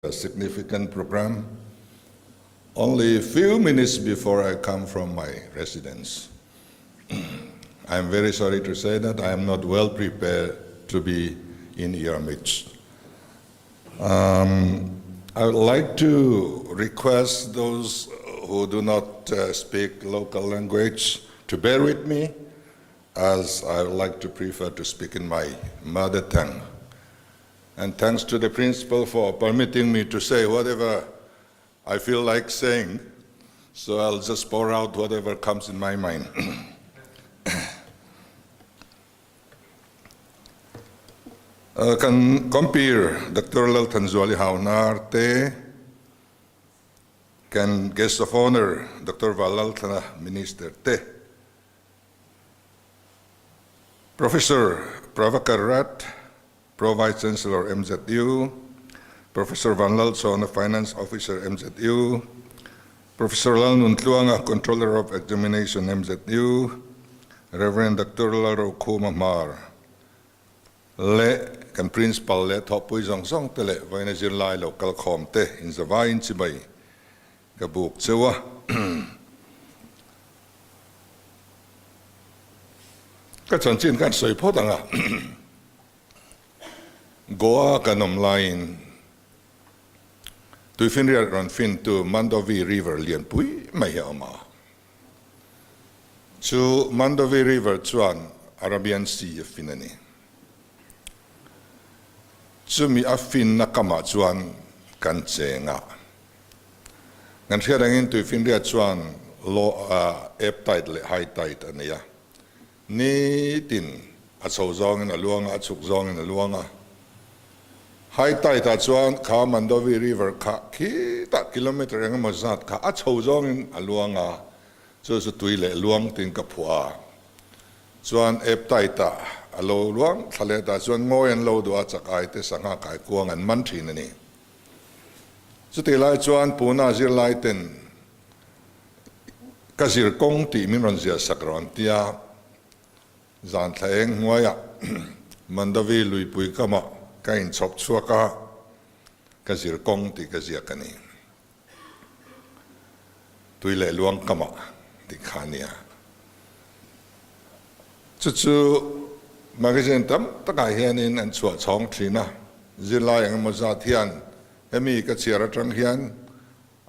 Significant program only few minutes before I come from my residence. I am very sorry to say that I am not well prepared to be in your midst. Um, I would like to request those who do not uh, speak local language to bear with me as I would like to prefer to speak in my mother tongue. And thanks to the principal for permitting me to say whatever I feel like saying. So I'll just pour out whatever comes in my mind. Kan compere Doctor Lalthanzuali Hauhnar te, kan guest of honor Doctor Vanlalthlana Minister te, Professor Prabhakar Rath, Pro Vice Chancellor MZU, Professor Vanlalchawna Finance Officer MZU, Professor Lalnuntluanga Controller of Examination MZU, Rev. Doctor Lalrokhuma Hmar leh kan Principal leh thawhpui zawng zawng te leh vawiina zirlai lo kalkhawm te inzavaiin chibai ka buk cheu a. Ka chanchin khan sawi phawt ang a, Goa kan awm laiin Tuifinriat rawn fintu Mandovi River lianpui mai hi a awm a. Chu Mandovi River chuan Arabian Sea a fin a ni. Chumi a finna kamah chuan kan cheng a. Kan hriat angin Tuifinriat chuan low ebb tide leh high tide a nei a. Nitin a chho zawngin a luang a, a chhuk zawngin a luang a. High tide ah chuan kha Mandovi River kha khitah kilometre eng emaw zat kha a chho zawngin a luang a, chu chu tui leh luang tiin ka phuah a. Chuan ebb tide ah a lo luang thla leh tah chuan ngawi an lo duh a, chakai te sangha kai kuang an man thin a ni. Chutih lai chuan Pune zirlai ten ka zir kawng tih min rawn ziah sak rawh an ti a, zan thla eng hnuaiah Mandavi luipui kamah ka inchhawp chhuak a, ka zir kawng tih ka ziak a ni. Tui leh luang kamah tih kha a nia. Chu chu magazine tam takah hianin an chhuah chhawng thin a, zirlai eng emaw zat hian hemi ka chhiar atang hian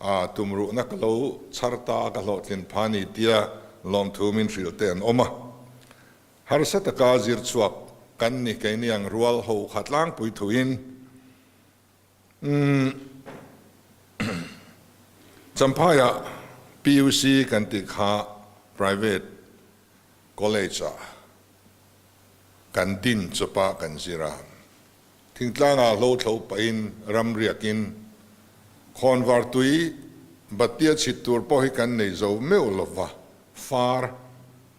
a tumruhna ka lo chhar ta a, ka hlawhtlin pha ni tia lawmthu min hrilh te an awm a. Harsa taka zir chhuak kan ni keini ang rual ho kha tlangpui thuin Umm Champhaiah PUC kan tih kha private college ah kan din chawp a kan zir a, thingtlangah hlo thlo pahin ram riakin khawnvar tui batia chhit tur pawh hi kan nei zo meuh lova, far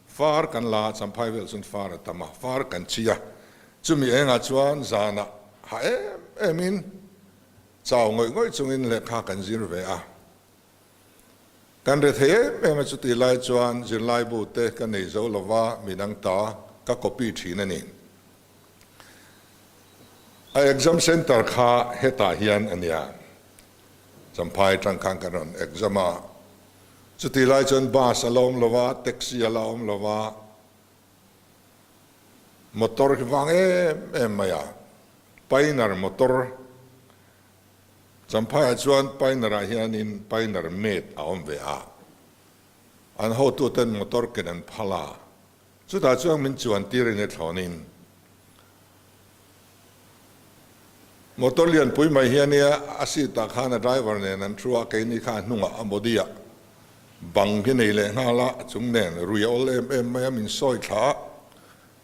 far kan la a, Champhai vel chuan far a tam a, far kan chi a, chumi engah chuan zanah ha em emin chau ngawih ngawih chungin lehkha kan zir ve a. Kan re thei em em a chutih lai chuan zirlaibu te ka nei zo lova midang ta ka copy thin a ni. A exam center kha hetah hian a nia. Champhai atang khan kan rawn exam a. Chutih lai chuan bus a la awm lova, taxi a la awm lova, Motor hi vang em em mai a, Pioneer motor, Champhaiah chuan Pioneer ah hianin Pioneer mate a awm ve a, an hotuten motor ken an phal a, chutah chuan min chuan tir in e thlawnin motor lianpui mai hi ania, a seat ah khan a driver nen an thu a, keini kha a hnungah a body ah Bang hi nei leh nghal a, chung nen rui a awl em em mai a, min sawi thla a,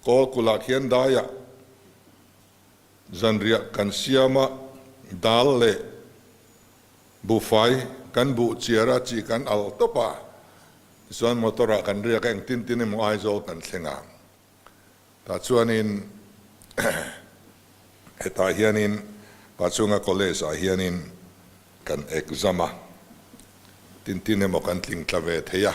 kawl kulh ah khian dai ah zanriah kan siam a, dal leh buhfai kan buh chiar a, chi kan al tawp a, tichuan motor ah kan riak a, engtin tin emaw Aizawl kan thleng a, tah chuanin hetah hianin Pachunga College ah hianin kan exam a, tin tin emaw kan tling tla ve thei a.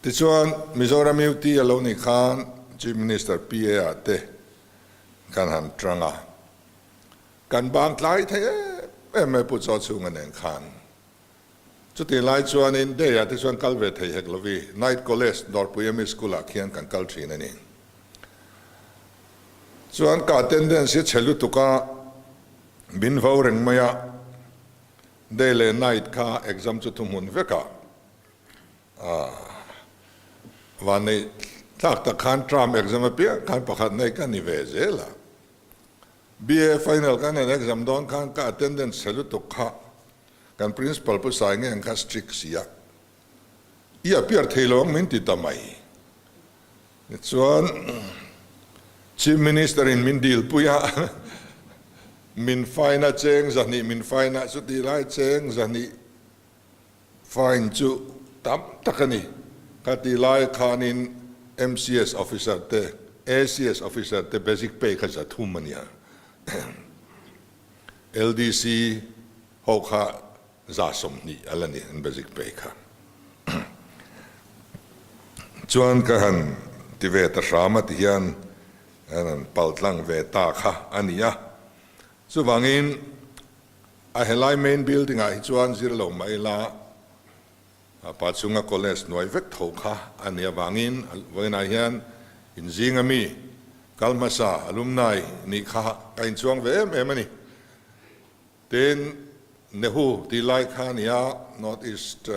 Tichuan, Mizoram UT a lo nih khan Chief Minister PA ah te kan han tang a. Kan bang tlai thei em em mai Pu Chaw chhunga nen khan. Chutih lai chuanin day ah te chuan kal ve thei hek lovi, Night College, Dawrpui ami school ah khian kan kal thin a ni. Chuan ka attendance hi chhe lutuk a, min vo reng mai a, day leh night kha exam chu thuhmun vek a, vanneih tlak tak khan term exam apiang khan pakhat nei ka ni ve zel a. BA final kan han exam dawn khan ka attendance chhe lutuk kha kan principal Pu Sai nge ang kha strict si a, i appear thei lo ang min ti ta mai. Tichuan Chief Minister in min dil pui a, min fine a cheng zahnih min fine a, chuti lai cheng zahnih Fine chu tam tak a ni. Ka ti lai khanin MCS officer te, ACS officer te basic pay kha za thum a nia. LDC ho kha za 20 a la ni an basic pay kha. Chuan ka han ti ve ta hram a ti hian an han pal tlang ve ta kha a ni a. Chuvangin A helai main building ah hi chuan zir lo mah ila pa chunga college hnuai vek tho kha a nih avangin vawiinah hian inzing ami kal hmasa alumni nih kha ka inchuang ve em em a ni. Tin, Nehu tih lai kha a ni a, North East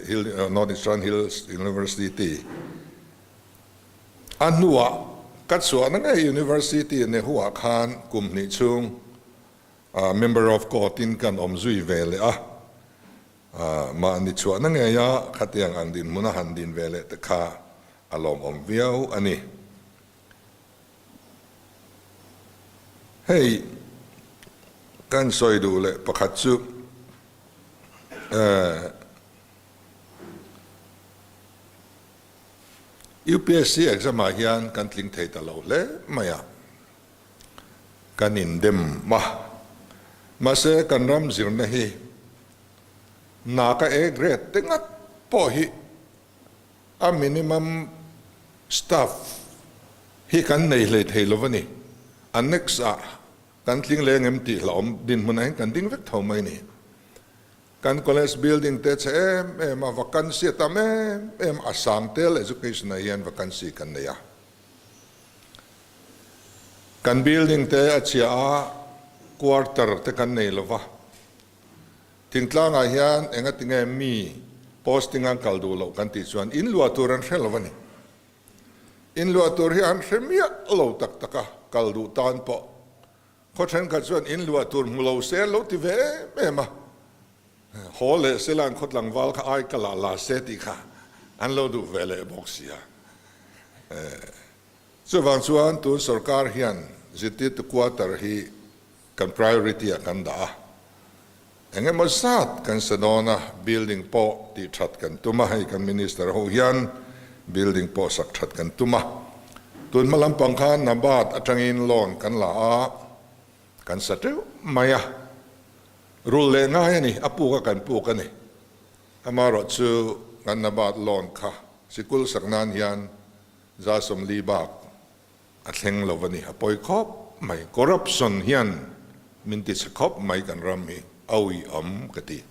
Hill North Eastern Hills University a hnuah ka chhuahna ngei University Nehu ah khan kum hnih chhung Member of Court in kan awm zui ve leh a, mahni chhuahna ngeia khatiang ang dinhmun a han din ve leh te kha a lawmawm viau a ni. Hei kan sawi duh leh pakhat chu UPSC exam ah hian kan tling thei ta lo hle mai a. Kan indem a, mahse kan ram zirna hi naka A grade te ngat pawh hi a minimum staff hi kan nei hlei thei lo a ni. Annex ah kan tling leng em tih hlauhawm dinhmunah hian kan ding vek tho mai a ni. Kan college building te chhe em em a, vacancy a tam em em a, sang tel education ah hian vacancy kan nei a. Kan building te a chhia a, quarter te kan nei lova. Thingtlangah hian engatinge mi posting an kal duh loh kan tih chuan in luah tur an hre lo a ni. In luah tur hi an hre miah lo tak tak a, kal duh tan pawh. Khaw thenkhat chuan in luah tur hmu lo se an lo ti ve em em a, haw leh se la an khaw tlangval kha ai ka lah la se tih kha an lo duh ve leh bawk si a. Chuvang chuan tun sorkar hian zirtirtu quarter hi kan priority ah kan dah a, eng emaw zat kan sa dawn a, building pawh tih that kan tum a, hei kan minister ho hian building pawh sak that kan tum a, tun hma lampang khan NABARD atangin loan kan la a, kan sa teuh mai a, rul leh ngai a ni, a puk a kan puk a ni, amaherawhchu kan NABARD loan kha sikul sak nan hian 40 bak a thleng lo a ni, a pawi khawp mai. Corruption hian min ti chhe khawp mai kan ram hi, auiawm ka ti.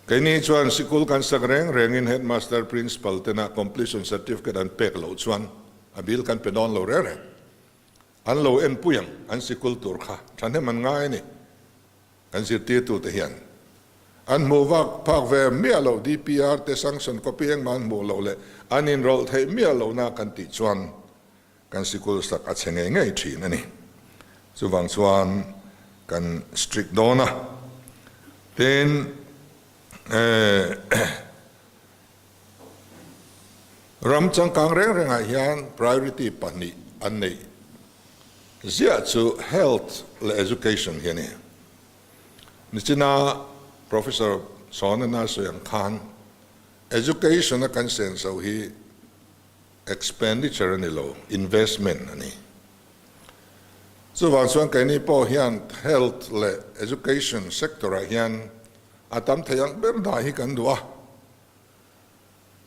Keini chuan sikul kan sak reng rengin headmaster, principal tena completion certificate an pek loh chuan a bill kan pe dawn lo reng reng. An lo enpui ang an sikul tur kha thahnem an ngai a ni. Kan zirtirtute hian an hmuh vak phak ve miah loh DPR te sanction copy engmah an hmuh loh leh an inrawlh theih miah lohna kan tih chuan kan sikul sak a chhe ngei ngei thin a ni. Chuvang chuan kan strict dawn a, tin ram changkang reng rengah hian priority pahnih an neih Ziah chu health leh education hi a ni. Nichina Professor Sawna sawi ang khan education a kan senso hi expenditure a ni lo, investment a ni. Chuvang chuan keini pawh hian health leh education sector ah hian a tam thei ang ber dah hi kan duh a.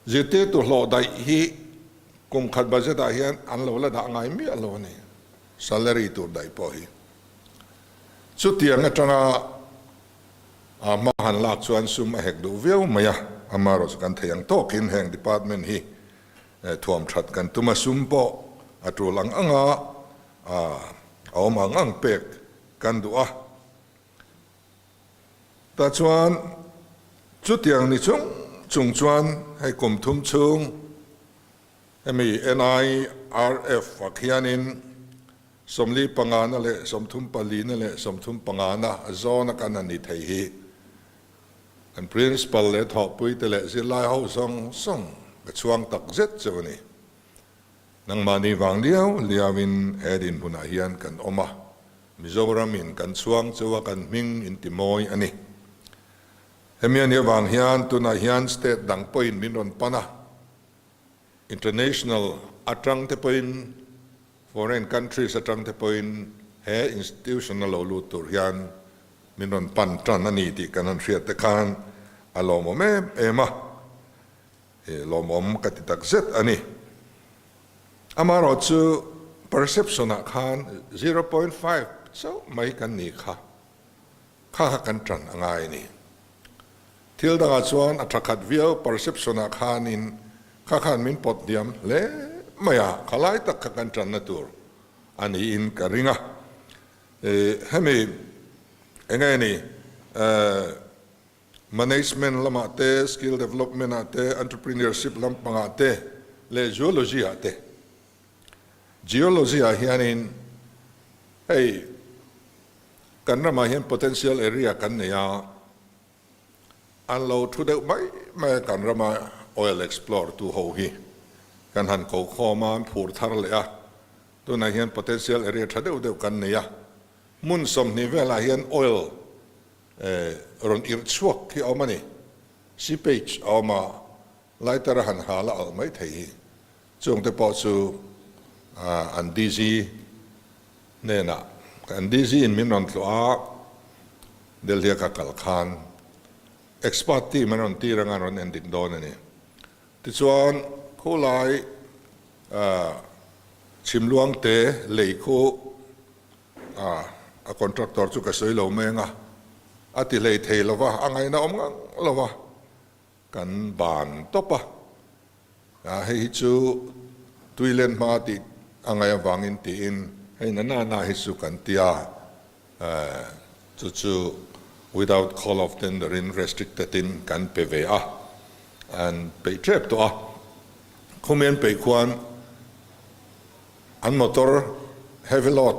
Zirtirtu hlawh daih hi kum khat budget ah hian an lo la dah ngai miah lo a ni, salary tur daih pawh hi. Chutiang atanga a hma han lak chuan sum a hek duh viau mai a, amaherawhchu kan thei ang tawkin heng department hi thuam that kan tum a, sum pawh a tul ang anga a awm ang ang pek kan duh a. Tah chuan chutiang ni chung chung chuan hei kum thum chhung hemi NIRF ah khianin 45 na leh 34 na leh 35 na zawna kan han ni thei hi kan Principal leh thawhpuite leh zirlai ho zawng zawng ka chhuang tak zet cheu a ni. Nangmahni vang liau liauin he dinhmunah hian kan awm a, Mizoramin kan chhuang cheu a kan hming in ti mawi a ni. Hemi a nih avang hian tunah hian state dang pawhin min rawn pan a, international atang te pawhin, foreign countries atang te pawhin he institution a lo lut tur hian min rawn pan tan a ni tih kan han hriat te khan a lawmawm em em a. He lawmawm ka ti tak zet a ni. Amaherawhchu perception ah khan 0.5 chauh mai kan ni kha, kha kha kan tan a ngai a ni. Thil dangah chuan a tha khat viau perception ah khanin kha khan min pawt hniam hle mai a, kha lai tak kha kan tanna tur a niin ka ring a. Hemi enge ni Management lamah te, skill development ah te, entrepreneurship lampangah te leh geology ah te. Geology ah hianin hei kan ramah hian potential area kan nei a, an lo thu deuh mai mai a kan rama oil explore tu ho hi kan han ko khawm a, an phur thar leh a, tunah hian potential area tha deuh deuh kan nei a, hmun 20 velah hian oil Rawn irh chhuak hi a awm a ni. Seepage a awm a, lighter a han hal a alh mai thei hi. Chungte pawh chu an DG hnenah, an DG in min rawn tluah a, Delhi a ka kal khan expert team an rawn tir anga an rawn endik dawn a ni. Tichuan khulai Chhimluangte lei khu A, a contractor chu ka sawi lo meng a, a ti hlei thei lo va, a ngaihna awm ngang lo va, kan ban tawp a. A, hei hi chu tui len hma tih a ngaih avangin tiin hei na na na hi chu kan ti a, chu chu without call of tender in restricted in kan pe ve a, an peih tep tawh a. Khumi an peih khuan An motor heavy load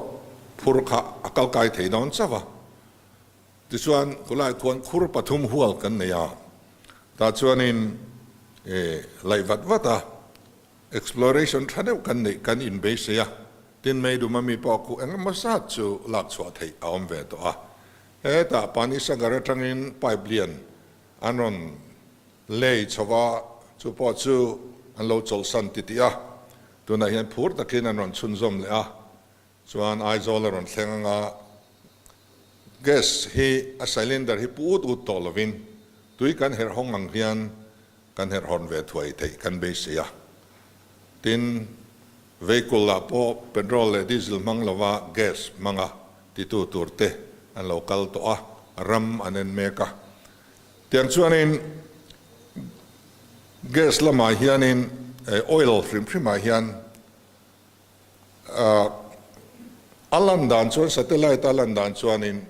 phur kha a kal kai thei dawn chauh a, tichuan khulai khuan khur pathum hual kan nei a, tah chuanin laih vat vat a, exploration tha deuh kan neih kan inbeisei a, tin Meidum ami pawh khu eng emaw zat chu lak chhuah theih a awm ve tawh a, hetah Panisagar atangin pipe lian an rawn lei chho a, chu pawh chu an lo chawlhsan titih a, Tunah hian phur takin an rawn chhunzawm leh a, chuan Aizawl a rawn thleng anga gas hi a cylinder hi pu ut ut tawh lovin tui kan herh hawng ang hian kan herh hawn ve thuai theih kan beisei a. Tin, vehicle ah pawh petrol leh diesel hmang lova gas hmanga titu tur te an lo kal tawh a, ram an en mek a. Tiang chuanin Gas lamah hianin oil hrim hrimah hian a lan dan chuan satellite a lan dan chuanin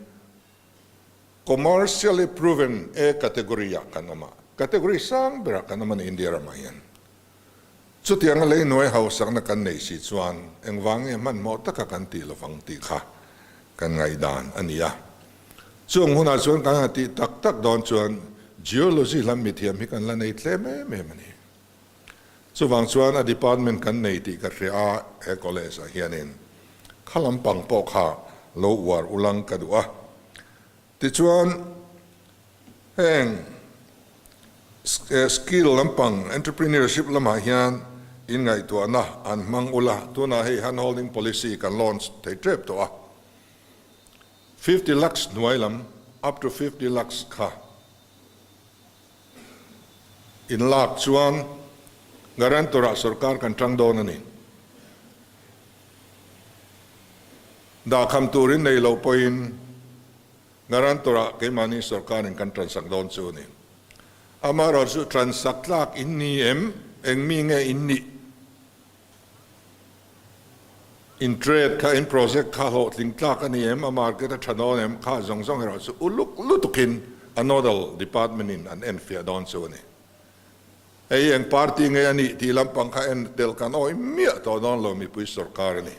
commercially proven A category ah kan awm a, category sang berah kan awm a ni India ramah hian. Chutianga lei hnuai hausakna kan nei si chuan engvang nge hmanhmawh taka kan tih lovang tih kha kan ngaihdan a ni a. Chung hunah chuan kan han tih tak tak dawn chuan Geology lam mithiam hi kan la nei tlem em em a ni. Chuvang chuan a department kan nei tih ka hria a, he college ah hianin kha lampang pawh kha lo uar ulang ka duh a. Tichuan heng skill lampang entrepreneurship lamah hian inngaihtuahna an hmang ula, tunah hei handholding policy kan launch thei tep tawh a. 50 lakhs hnuai lam, up to 50 lakhs kha in lak chuan guarantor ah sorkar kan tang dawn a ni. Dahkham turin nei loh pawhin. Guarantor-ah keimahni sorkarin kan ṭansak dawn chu a ni. Amaherawhchu ṭansak tlak in ni em? Eng mi nge in nih? In trade kha, in project kha hlawhtling tlak a ni em? A market a ṭha dawn em? Kha zawng zawng erawh chu uluk lutukin a nodal department in an enfiah dawn chu a ni. Hei eng party nge a nih tih lampang kha en tel kan awih miah tawh dawn lo mipui sorkar a ni.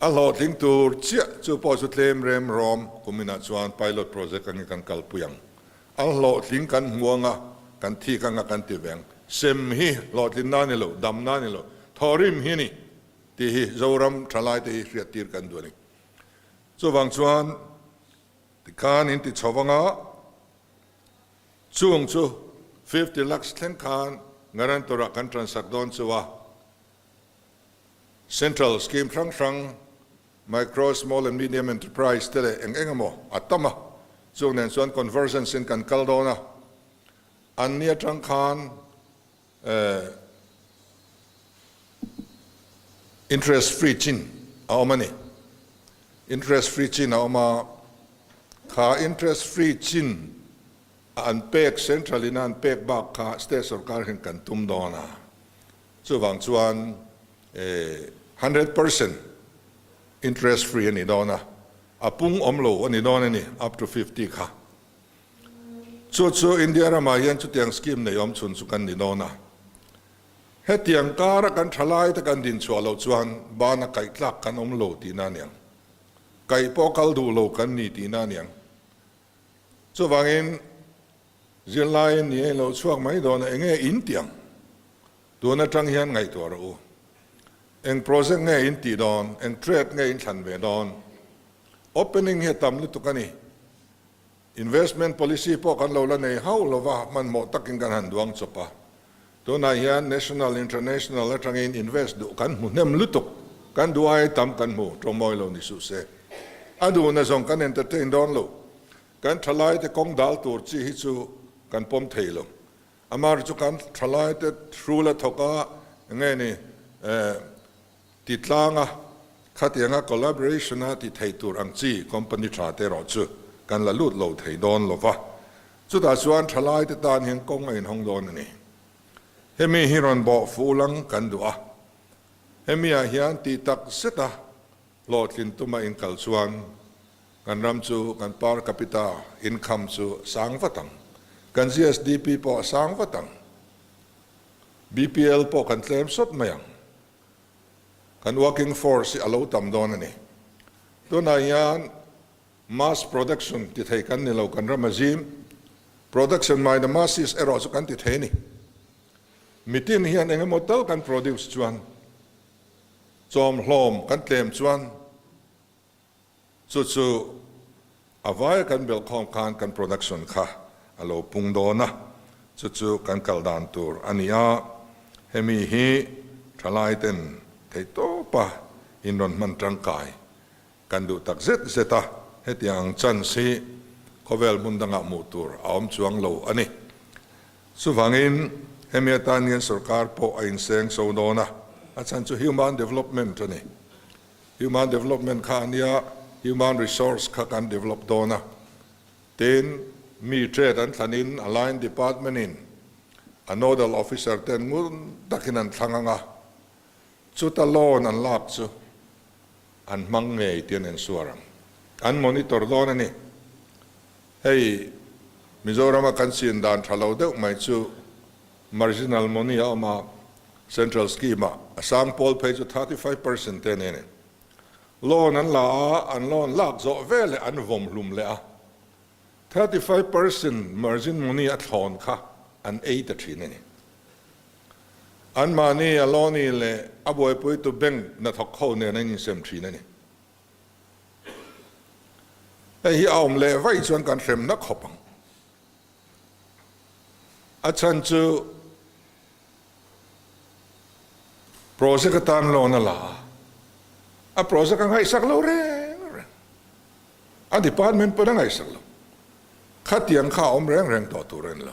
A hlawhtling tur chiah chu pawh chu tlem rem rawm kuminah chuan pilot project angin kan kalpui ang. A hlawhtling kan hmu anga, kan thik anga kan ti ve ang. Sem hi hlawhtlinna a ni lo, damna a ni lo, thawhrim hi a ni tih hi Zoram thalaite hi hriattir kan duh a ni. Chuvang chuan tikhan in ti chho anga chung chu 50 lakhs thleng khan guarantor-ah kan transak dawn chu a. Central scheme hrang hrang, Micro, Small and Medium Enterprise te leh eng eng emaw a tam a, chung nen chuan convergence in kan kal dawn a, an ni atang khan interest free chin a awm a ni. Interest free chin a awm a, kha interest free chin a an pek central in a an pek bak kha state sorkar hian kan tum dawn a. Chuvang chuan 100% interest free a ni dawn a, a pung awm lo a ni dawn a ni, up to 50 kha. Chu chu India ramah hian chutiang scheme nei awm chhun chu kan ni dawn a. Hetiang kara kan thalai te kan dinchhuah loh chuan bana kaih tlak kan awm lo tihna a niang. Kaih pawh kal duh lo kan ni tihna a niang. Chuvangin Zirlai ni a lo chhuak mai dawn a, enge in tih ang? Tun atang hian ngaihtuah rawh u. Eng project nge in tih dawn? Eng trade nge in thlan ve dawn? Opening hi a tam lutuk a ni. Investment policy pawh kan lo la nei hauh lo va, hmanhmawh takin kan han duang chawp a. Tunah hian national, international atangin invest duh kan hmu hnem lutuk. Kan duh ai tam kan hmu, tawngmawi lo ni suh se. A duhna zawng kan entertain dawn lo. Kan thalaite kawng dal tur chi hi chu kan pawm thei lo. Amar chu kan thalaite hrul a thawk a, nge ni ti tlang a, khatianga collaboration a ti thei tur ang chi company tha te erawh chu kan la lut lo thei dawn lo va. Chutah chuan thalaite tan hian kawng a inhawng dawn a ni. Hemi hi rawn bawh fuh lang kan duh a. Hemi ah hian tih tak zet a hlawhtlin tuma inkal chuan Kan ram chu kan per capita income chu sang vat ang. Kan GSDP pawh a sang vat ang. BPL pawh kan tlem sawt mai ang. Kan working force hi a lo tam dawn a ni. Tunah hian mass production ti thei kan ni lo, kan ram a zim. Production by the masses erawh chu kan ti thei a ni. Mitin hian eng emaw tal kan produce chuan chawmhlawm kan tlem chuan Chu chu a vaia kan belhkhawm khan kan production kha a lo pung dawn a, chu chu kan kal dan tur a ni a, hemi hi thalai ten theihtawpa in rawn hman tangkai kan duh tak zet zet a, hetiang ang chance hi khawvel hmun dangah hmuh tur a awm chuang lo a ni. Chuvangin hemi atan hian sorkar pawh a inseng so dawn a, a chhan chu human development a ni. Human development kha a nia, human resource kha kan develop dawn a. Tin, mi trade an thlanin a line department in a nodal officer ten ngun takin an thlang ang a, chuta loan an lak chu an hmang ngei tih an ensuar ang. An monitor dawn a ni. Hei Mizorama kan chin dan tha lo deuh mai chu marginal money a awm a, Central scheme ah a sang pawl phei chu 35% te a ni a ni. Loan an la a, an loan lak zawh ve leh an vawm hlum leh a, 35% margin money a thlawn kha an ei ta thin a ni. Anmahni a loan-i leh a buaipuitu bank hnathawk ho nen an insem thin a ni. Hei hi a awm leh vaih chuan kan hremna khawp ang. A chhan chu project atan loan a la a, a project a ngaihsak lo reng reng, a department pawn a ngaihsak lo. Khatiang kha a awm reng reng tawh tur a ni lo.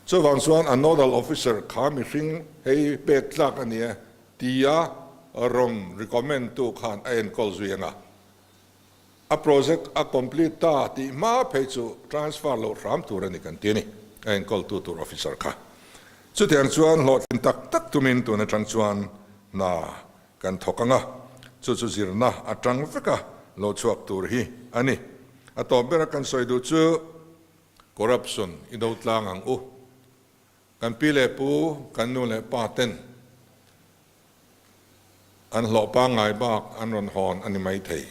Chuvang chuan a nodal officer kha mihring hei pek tlak a ni e tia rawn recommend tu khan a enkawl zui ang a. A project a complete ta tih hma phei chu transfer loh hram tur a ni kan ti a ni, a enkawltu tur officer kha. Chutiang chuan hlawhtlin tak tak tumin tun atang chuan hna kan thawk ang a, chu chu zirna atang veka lo chhuak tur hi a ni. A tawp bera kan sawi duh chu corruption i do tlang ang u. Kan pi leh pu, kan nu leh pa ten an hlawh pangngai bak an rawn hawn a ni maithei.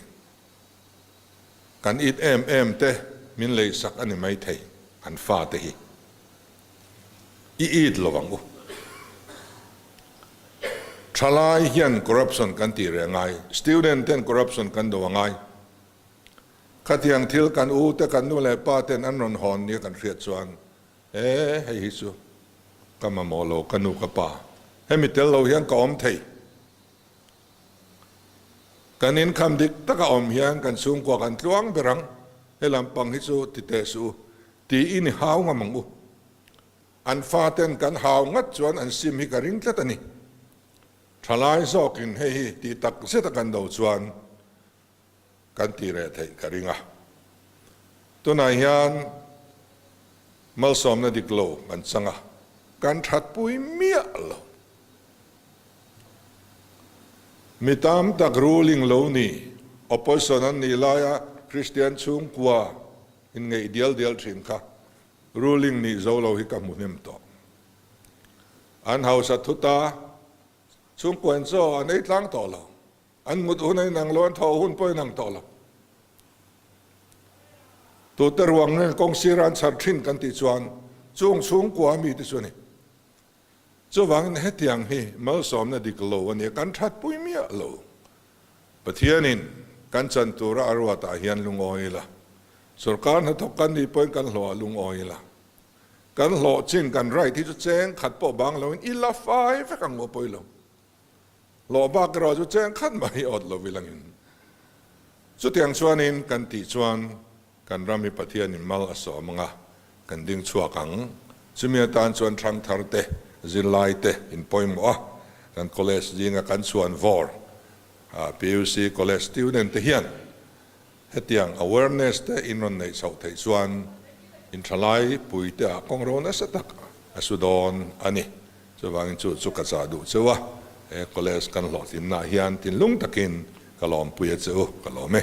Kan it em em te min leisak a ni maithei an fate hi. I it lo ang u. Thalai hian corruption kan tih reh a ngai, student ten corruption kan do a ngai. Khatiang thil kan u te kan nu leh pa ten an rawn hawn nia kan hriat chuan E, hei hi chu ka mamawh lo ka nu ka pa, hemi tel lo hian ka awm thei. Kan inkham dik taka awm hian kan chhungkua kan tluang ber ang, he lampang hi chu ti teh suh u, tiin i hau ngam ang u. An faten kan hau ngat chuan an sim hi ka ring tlat a ni. Thalai zawkin hei hi tih tak zeta kan do chuan kan tih reh theih ka ring a. Tunah hian malsawmna dik lo kan chang a, kan thatpui miah lo. Mi tam tak ruling lo ni, opposition an nih laia Kristian chhungkua inngeih dial dial thin kha ruling nih zo lo hi ka hmu hnem tawh. An hausa thut a, chhungkuain chaw an ei tlang tawh lo. An mut hun a inang lo, an thawh hun pawh a inang tawh lo. Tute ruang nge kawng sira an chhar thin kan tih chuan chung chhungkua mi te chu a ni. Chuvangin hetiang hi malsawmna dik lo a nia, kan thatpui miah lo. Pathianin kan chan tura a ruatah hian lungawi ila, sorkar hnathawk kan nih pawhin kan hlawh ah lungawi ila, kan hlawh chin kan right hi chu cheng khat pawh bang loin ila fai vek ang maw pawi lo. Hlawh bak erawh chu cheng khat mai awt lo vilangin. Chutiang chuanin kan tih chuan kan ram hi Pathianin mal a sawm ang a, kan ding chhuak ang. Chumi atan chuan thangthar te, zirlai te in pawimawh a, kan college zinga kan chhuan vawr PUC college student te hian hetiang awareness te in rawn neih chhoh theih chuan in thalai pui te ah kawng ro nasa tak a su dawn a ni. Chuvangin chu chu ka chah duh cheu a, he college kan hlawhtlinna ah hian thinlung takin ka lawmpui a che u, ka lawm e.